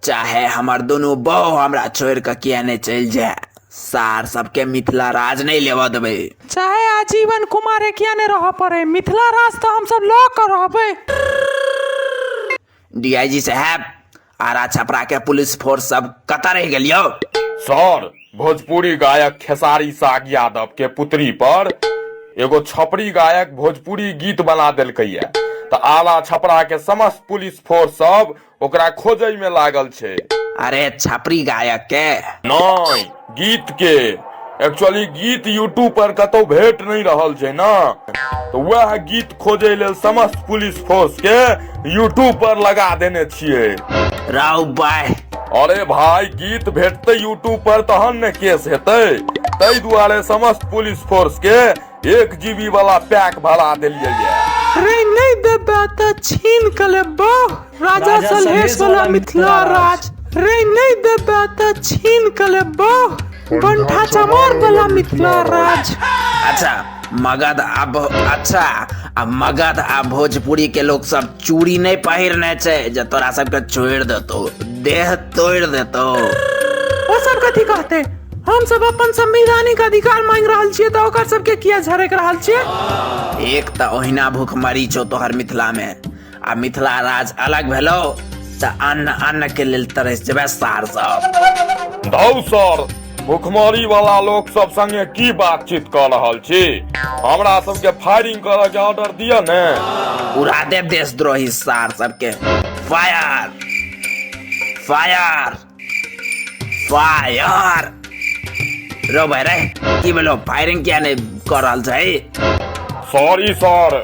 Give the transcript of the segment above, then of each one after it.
चाहे हमर दुनू बहु हमरा छोड़ि कऽ किया नहि चलि जाय, सार सबके मिथिला राज नहि लेबऽ देबै। चाहे आजीवन कुमारे किया नहि रहऽ पड़ै, मिथिला राज तऽ हमसब लऽ कऽ रहबै। डीआईजी साहब, आरा छपरा के पुलिस फोर्स सब कतऽ रहि गेल यौ? सर, भोजपुरी गायक खेसारी साग यादव के पुत्री पर एगो छपरी गायक भोजपुरी गीत बना देलकैया, तऽ आरा छपरा के समस्त पुलिस फोर्स सब ओकरा खोजै में लागल छै। अरे छपरी गायक के? नहि, गीत के। एक्चुअली गीत यूट्यूब पर कतौ भेट नहि रहल छै ना, तऽ वएह गीत खोजै लेल समस्त पुलिस फोर्स के यूट्यूब पर लगा देने छियै। राउ बाय। अरे भाई, गीत भेटतै यूट्यूब पर तहन ने केस हेतै, ताहि दुआरे समस्त पुलिस फोर्स के 1 जीबी वाला पैक भरा देलियै ये। रे नहि देबे तऽ छीन कऽ लेबौ राजा सलहेश वाला मिथिला राज। रे नहि देबे तऽ छीन कऽ लेबौ बंठा चमार वाला मिथिला राज। अच्छा मगध आ अच्छा आ मगध आ भोजपुरी के लोग सब चूड़ी नहीं पहिरने छै जे तोरा सबके छोड़ि देतौ, देह तोड़ि देतौ। ओ सब कथी कहते? हम सब अपन संवैधानिक अधिकार मांग रहल छियै तऽ ओकर सबके किया झरक रहल छियै? एक तऽ ओहिना भूखमरी छौ तोहर मिथिला में, आ मिथिला राज अलग भेलौ तऽ अन्न अन्न के लेल तरस जेबै सार सब। धौ सर, भूखमरी वाला लोक सब संगे की बातचीत कऽ रहल छी? हमरा सबके फायरिंग करऽ के ऑर्डर दिअ ने। उड़ा दे देशद्रोही सार सबके। Fire fire fire. रो भाई रे, की भेलो? फायरिंग किया नहीं कर रहल छै? Sorry sir.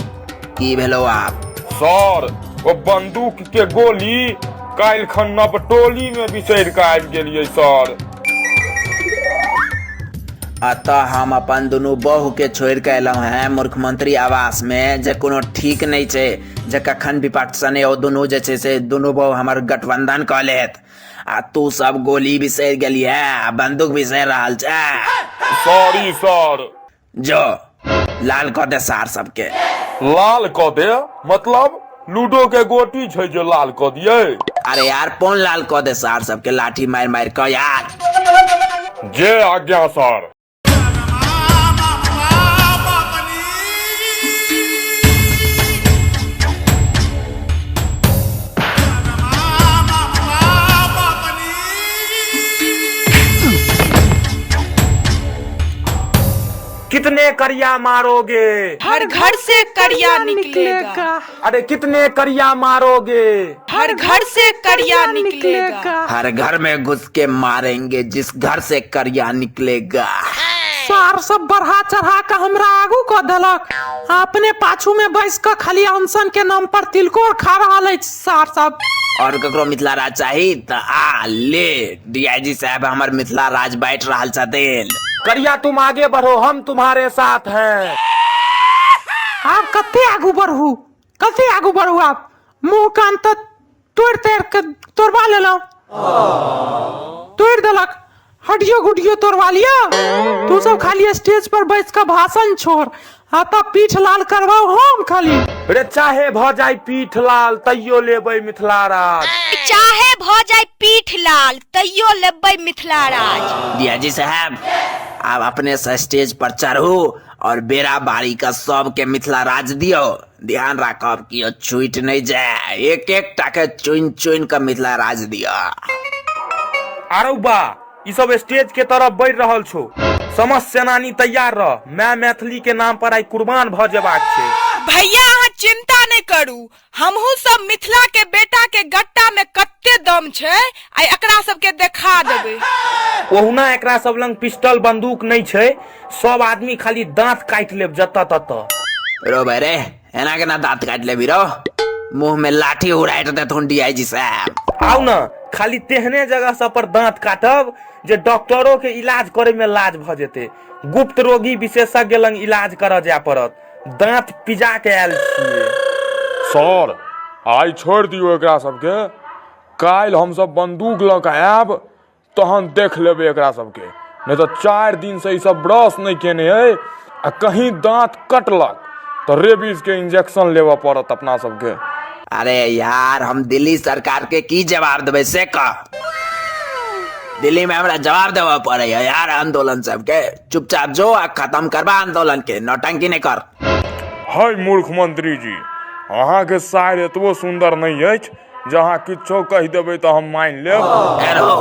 की भेलो आप? सर, ओ बंदूक के गोली काल्हि खन नवटोली में बिसरि कऽ आबि गेलियै सर। अतः हम अपन दुनू बहु के छोड़ि कऽ एलहुँ हैं मुख्यमंत्री आवास में, जे कोनो ठीक नहीं छै जे कखन विपक्ष सने ओ दुनू जे छै से दुनू बहु हमर गठबंधन कऽ लेत, आ तू सब गोली बिसरि गेलियै आ बंदूक बिसरि रहल छै। Sorry sir. जो लाल कऽ दे सार सबके। लाल कऽ दे मतलब लूडो के गोटी छै जे लाल कऽ दियै? अरे यार पौन लाल कऽ दे सार सबके लाठी मारि मारि कऽ यार। जे आज्ञा सर। कितने करिया मारोगे? हर घर से करिया निकलेगा। अरे कितने करिया मारोगे? हर घर से करिया निकलेगा। हर घर में घुस के मारेंगे, जिस घर से करिया निकलेगा। सार सब बढ़ा चढ़ा के हमरा आगू कऽ देलक, आ अपने पाछू में बैस कऽ खाली अनशन के नाम पर तिलकोर खा रहल अछि सार सब। और ककरो मिथिला राज चाही तऽ आ ले, डीआईजी साहब हमर मिथिला राज बांटि रहल छथिन। करिया तुम आगे बढ़ो, हम तुम्हारे साथ हैं। आब कते आगू बढ़ू, कते आगू बढ़ू? आब मुंह कान तऽ तोड़ि ताड़ि के तोड़बा लेलहुँ, तोड़ि देलक, हड्डियो गुड्डियो तोड़वा लिअ। तू सब खाली स्टेज पर बैस कऽ भाषण छोड़, आ तब पीठ लाल करबाउ हम खाली। रे चाहे भऽ जाय पीठ लाल, तैयो लेबै मिथिला राज। चाहे भऽ जाय पीठ लाल, तैयो लेबै मिथिला राज। डीआईजी साहब, आब अपने से स्टेज पर चढ़ू और बेरा बारी का सबके मिथिला राज दियो। ध्यान राखब कि छूट नहीं जाए, एक एक टा के चुन चुन के मिथिला राज दियो। आरौ बा, ई सब स्टेज के तरफ बढ़ि रहल छौ। समस्त सेनानी तैयार रह, माय मैथिली के नाम पर आइ कुर्बान भऽ जेबाक छै। भैया अहाँ चिंता नहीं करू, हमहू सब मिथिला के बेटा के गट्टा में कते दम छै, आइ एकरा सबके देखा देबै। ओहुना एकरा सब लंग पिस्टल बंदूक नहीं छै, सब आदमी खाली दांत काटि लेब जतऽ ततऽ। रो भाई रे, एना केना दांत काटि लेबी रो? मुंह में लाठी उड़ाइट देथुन डीआईजी साहब। आउ न, खाली तेहने जगह सब पर दांत काटब जे डॉक्टरो के इलाज करे में लाज भऽ जेतै। गुप्त रोगी विशेषज्ञ लंग इलाज करऽ जाय पड़त। दांत पिजा के आयल छियै। सर, आइ छोड़ि दियौ एकरा सबके, काल्हि हमसब बंदूक लऽ कऽ आयब, तहन देख लेबै एकरा सबके। नहि तऽ 4 दिन से ई सब ब्रश नहि केने अइ, आ कहीं दांत कटलक तऽ रेबीज के इंजेक्शन लेबऽ पड़त अपना सबके। अरे यार, हम दिल्ली सरकार के की जवाब देबै से कह। दिल्ली में हमरा जवाब देबऽ पड़े यार आंदोलन सबके। चुपचाप जो आ खत्म करबा आंदोलन के, नौटंकी नहीं कर। है मूर्ख मंत्री जी, अहाँके सार एतबो सुंदर नहीं अछि जे अहाँ किछो कहि देबै तऽ हम मानि लेब। एरो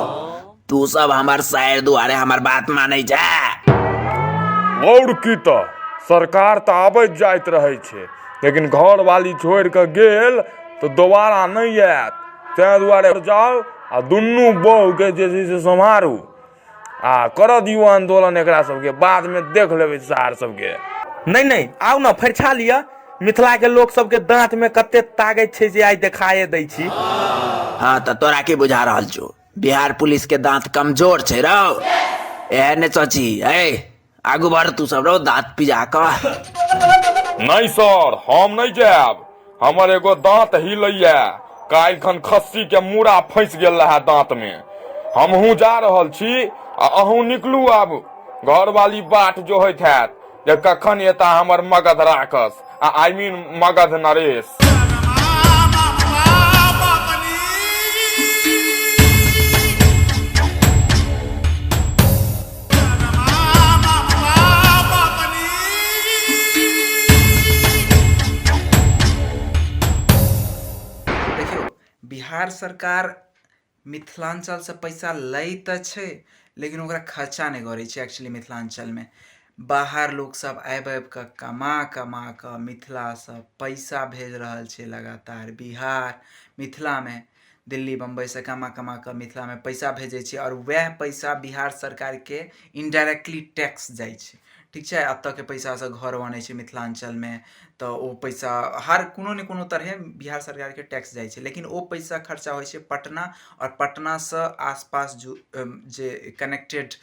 तू सब हमर सायर दुआरे हमर बात मानै छै। और की तऽ सरकार तऽ आबैत जाइत रहै छै, लेकिन घरवाली छोड़ि कऽ गेल तऽ दोबारा नहि आयत। ताहि दुआरे जाउ आ दुनू बहुके जे छै से सम्हारू आ करऽ दियौ आन्दोलन एकरा सबके, बादमे देख लेबै सार सबके। नहि नहि, आउ ने फरिछा लिअ। मिथिला के लोक सबके दांत में कते ताकत छै जे आइ देखाए दै छी। हाँ तऽ तोरा की बुझा रहल छौ, बिहार पुलिस के दांत कमजोर छै रौ? एहन नहि सोची। ए आगू बढ़ तू सब रौ, दांत पिजा कऽ। नहि सर, हम नहि जायब। हमर एगो दांत हिलैया, काल्हि खन खस्सी के मूड़ा फंसि गेल रहे दांत में। हमहूँ जा रहल छी आ अहूँ निकलू आब। घरवाली बाट जोहैत हैत जे कखन एता हमर मगध राक्षस, आ I mean Magadh Naresh. देखियौ, बिहार सरकार मिथिलाञ्चलसँ पैसा लै तऽ छै, लेकिन ओकरा खर्चा नहि करै छै। एक्चुअली मिथिलाञ्चलमे बाहर लोकसभ आबि आबि कऽ कमा कमा कऽ मिथिलासँ पैसा भेज रहल छै लगातार बिहार मिथिलामे। दिल्ली बम्बइसँ कमा कमा कऽ मिथिलामे पैसा भेजै छै आओर वएह पैसा बिहार सरकारके इनडाइरेक्टली टैक्स जाइ छै। ठीक छै, एतऽके पैसासँ घर बनै छै मिथिलाञ्चलमे, तऽ ओ पैसा हर कोनो ने कोनो तरहे बिहार सरकारके टैक्स जाइ छै। लेकिन ओ पैसा खर्चा होइ छै पटना आओर पटनासँ आसपास जो जे कनेक्टेड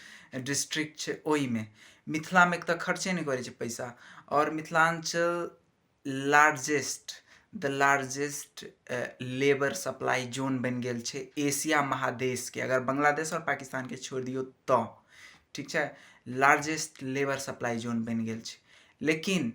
डिस्ट्रिक्ट छै ओहिमे। मिथिलामे तऽ खर्चे नहि करै छै पैसा। आओर Mithilanchal largest the largest labour supply zone बनि गेल छै एशिया महादेशके, अगर बांग्लादेश आओर पाकिस्तानके छोड़ि दियौ तऽ। ठीक छै, लार्जेस्ट लेबर सप्लाई जोन बनि गेल छै। लेकिन